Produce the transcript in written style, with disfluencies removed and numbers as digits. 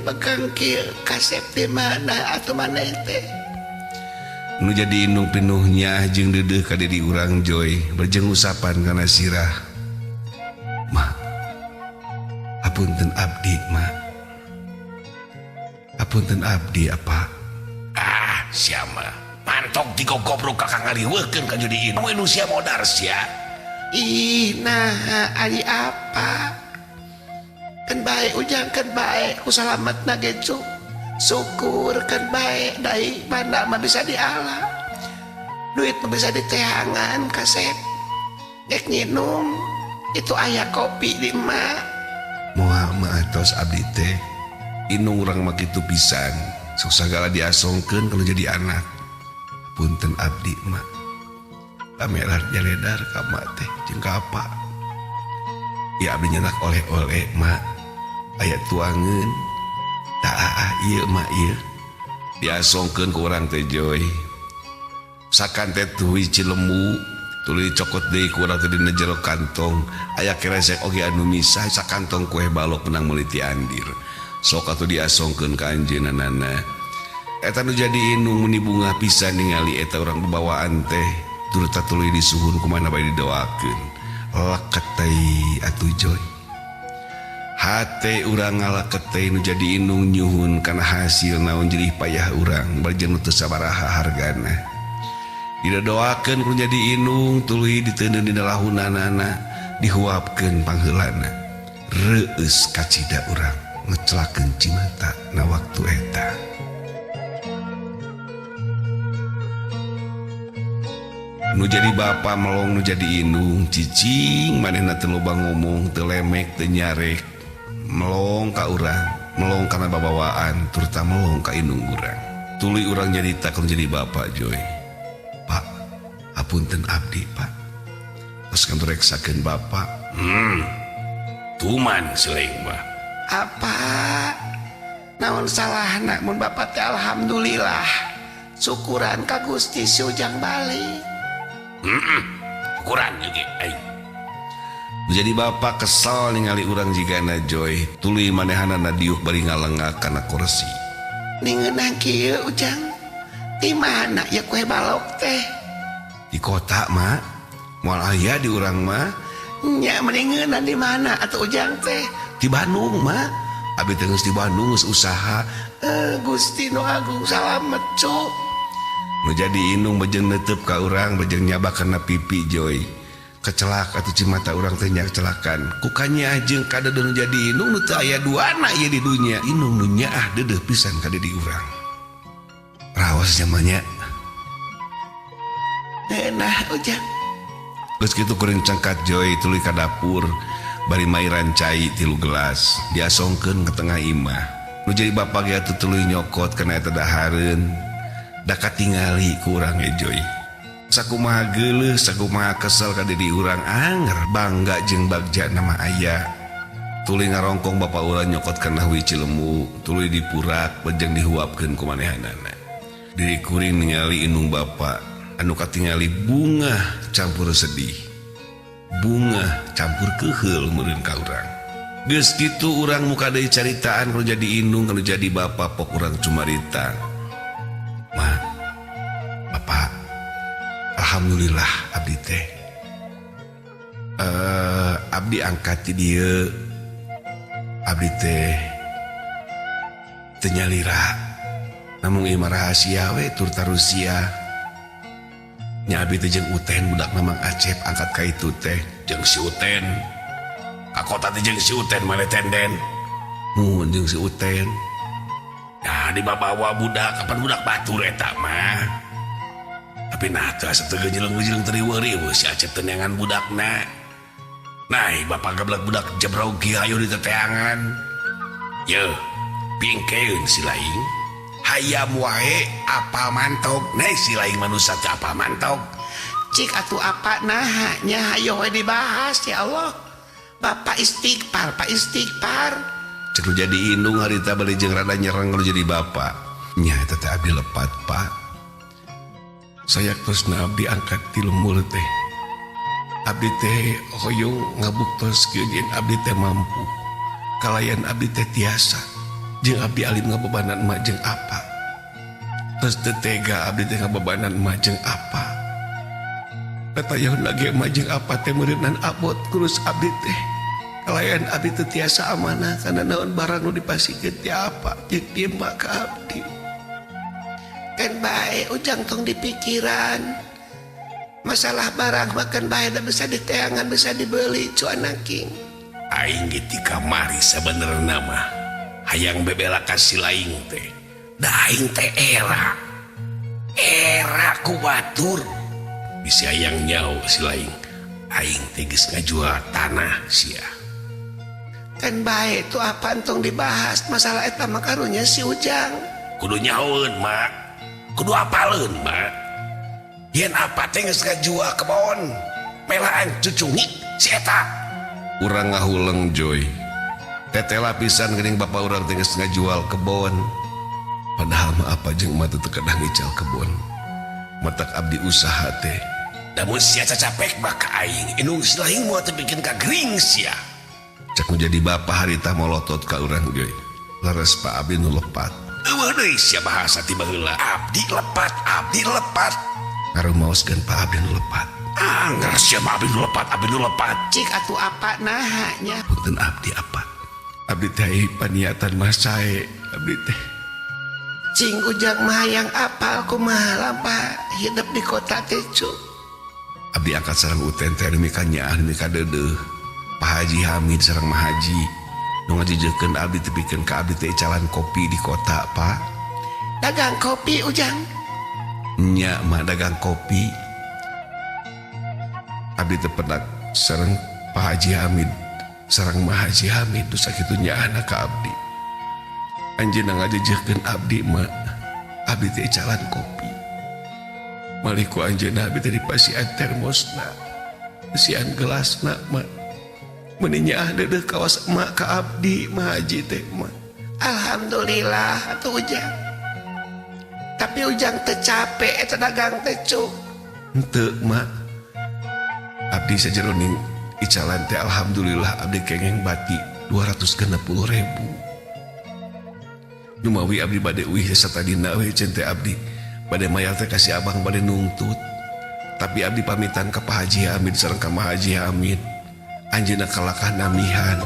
Meni kieu kasep di mana atuh maneh teh? Nu jadi indung pinuhnya jeung deudeuh ka diri urang, Joy, berjeng usapan kana sirah. Ma, apunten abdi, Ma. Apunten abdi apa? Ah, siapa mantok digogobrok kakak ngariweukeun ka jadi indung sia modar sia. Ih, nah ari apa? Kan baik, Ujang, kan baik ku salametna ge cu. Syukur kan baik dai mana mah bisa diala. Duit mah bisa diteangan, kasep. Dek nginum itu aya kopi di emak. Moal, Ma, atos abdi teh. Indung urang mah kitu pisan. Sok sagala diasongkeun kalau jadi anak. Punten abdi, Ma. Pamerar jaledar ka mak teh jeung ka apa. Ya abdi nyenak oleh-oleh, Ma. Aya tuangeun. Tak ah, ieu, Ma, ieu. Diasongkeun ku urang teh, Joy. Sakan teh tuwi cilemu tuluy cokot deui ku urang teh dina jero kantong. Aya keresek oge anu misah sakantong kue balok menang meuli ti andir. Sok atuh diasongkeun ka anjeunna. Eta nu jadi indung meni bungah pisan ningali eta urang bebawaan teh. Turta tuluy disuhun kumana bae didoakeun. Leketei atuh, Joy. Hate urang ngalaketei. Nu jadi indung nyuhun kana hasil naon jerih payah urang bajeng nu teu sabaraha hargana. Didoakeun ku jadi indung, tuluy diteundeun dina lahunanana, dihuapkeun pangheulana. Reueus kacida urang ngecelakeun cimata na waktu eta. Nu jadi bapa melong nu jadi indung cicing manehna teu loba ngomong, teu lemek, teu nyarek, melong ka urang, melong kana babawaan, turta melong ka indung urang. Tuluy urang nyarita ka jadi bapak, Joy. Pak, apunten abdi, Pak. Tos kantor reksakeun bapak. Tuman seleng mah. Apa? Naon salahna mun bapak teh alhamdulillah. Syukuran ka Gusti si Ujang balik. Syukuran juga aing. Jadi bapak kesal ningali urang jigana, Joy. Tuluy manehanana diuk bari ngalengak kana kursi. Ningeunah kieu, Ujang. Di mana ya kue balok teh? Di kota, Mak. Moal aya di urang mah. Nya mendingan di mana atuh Ujang teh? Di Bandung, Mak. Abi teh geus di Bandung geus usaha. Gusti nu agung salamet cu. Nu jadi indung bejeng netep ka urang bejeng nyabak kana pipi, Joy. Kecelak atuh cimata urang teh nya kecelakan. Kukanya jeung kadeudeung nu jadi indung nu teu aya duana ieu di dunya. Indung nu nyaah deudeuh pisan ka di urang. Raos nya. Nah, Ujang. Geus kitu kuring cengkat, Joy, tuluy ka dapur bari mairan cai 3 gelas diasongkeun ke tengah imah. Nu jadi bapak ge atuh tuluy nyokot kana eta dahareun. Da katingali ku urang ge, Joy. Sakumaha geuleuh, sakumaha kesel ka diri urang, anger bangga jeung bagja nama aya. Tuluy ngarongkong bapak urang nyokot kana hui cilemu, tuluy dipurak bejeng dihuapkeun ku manehanana. Diri kuring ningali indung bapak anu katingali bungah campur sedih. Bungah campur keheul meureun ka urang. Geus kitu urang muka deui caritaan kalau jadi indung, kalau jadi bapak pok urang cumarita. Ma, bapak, alhamdulillah abdi teh. Abdi angkat ti dieu. Abdi teh teu nyalira. Namung ieu mah rahasia we tur tarusia. Nya abdi teh jeung Uten budak Mamang Acep angkat ka itu teh. Jeung si Uten. Ka kota teh jeung si Uten mane tenden. Mun jeung si Uten. Nah, dibawa budak, kapan budak batur eta mah. Tapi nah teu asa teu geujeuleng-geujeuleng teu riweuh-riweuh si Acep teh neangan budakna. Nah, bapak gablek budak jebrog kieu hayu diteteangan. Yeuh, pingkeun si laing. Hayam wae apal mantog. Nah, si laing manusia teh apal mantog. Cik atuh apa nah nya hayo we dibahas ya Allah. Bapak istighfar, Pak istighfar. Cek nu jadi indung harita bari jeung rada nyereng nu jadi bapak. Nya eta teh abdi lepat, Pak. Saya terus abdi angkat ti lembur teh. Abdi teh hoyong ngabuktoskeun yen abdi teh mampu. Kalayan abdi teh tiasa. Jeung abdi alim ngabebanan emak jeung apa. Terus teu tega abdi teh ngabebanan emak jeung apa. Tatayeun lagi emak jeung apa teh meureunan abot kurus abdi teh. Kalayan abdi teu tiasa amanah kana naon barang nu dipasikeun ti apa jeung ti emak ka abdi. Kan bae Ujang tong dipikiran. Masalah barang makan bae da bisa diteangan bisa dibeli cu anaking. Aing ge ti kamari sabenerna mah hayang bebela ka si laing teh. Da aing teh era. Era ku batur. Bisi hayang nyaho si laing. Aing teh geus ngajual tanah sia. Kan bae itu apa tong dibahas masalah eta mah karunya si Ujang. Kudu nyahoeun mak. Kudu apaleun mak. Yen apa teh geus ngajual kebon. Melaan cucungik si eta. Urang ngahuleng Joy. Tetela pisan geuning bapa urang teh geus ngajual kebon. Padahal mah apa jeung emak teh teu kedah ngical kebon. Matak abdi usaha teh. Da mun sia cacapek mah ka aing, indung si laing moal teu bikin ka gering sia. Cek nu jadi bapa harita molotot ka urang Joy. Leres Pak abdi nu lepat. Eueuh deui sia bahasa ti baheula. Abdi lepat, abdi lepat. Ngarumaoskeun Pak abdi nu lepat. Angger sia mah abdi nu lepat, abdi nu lepat. Cik atuh apa naha nya? Punten abdi apa? Abdi teh paniatan mah sae abdi teh. Cing Ujang mah hayang apal kumaha lampah hidup di kota teh cu. Abdi angkat sareng uten teh demi ka nyaah demi ka deudeuh. Pak Haji Hamid sareng Mah Haji nu ngajejekeun abdi teh pikeun ka abdi teh icalan kopi di kota Pak. Dagang kopi Ujang? Nya mah dagang kopi. Abdi teh penak sareng Pak Haji Hamid sareng Mah Haji Hamid nu sakitu nyaahna ka abdi. Anjeunna ngajejekeun abdi mah abdi teh icalan kopi. Malih ku anjeunna abdi teh dipasian termosna, pasian gelasna mah. Meuni nyaah deudeuh kawas emak ka abdi Mah Haji teh mah. Alhamdulillah atuh Ujang. Tapi Ujang teh capek eta dagang teh cu. Henteu mak. Abdi sajeroning icalan teh alhamdulillah abdi kengeng bati 260.000. Numawi abdi bade uih satadina we ceun teh abdi. Bade mayar teh ka si abang bade nungtut. Tapi abdi pamitan ka Pak Haji Hamid sareng ka Mah Haji Hamid. Anjeunna kalakah namihan.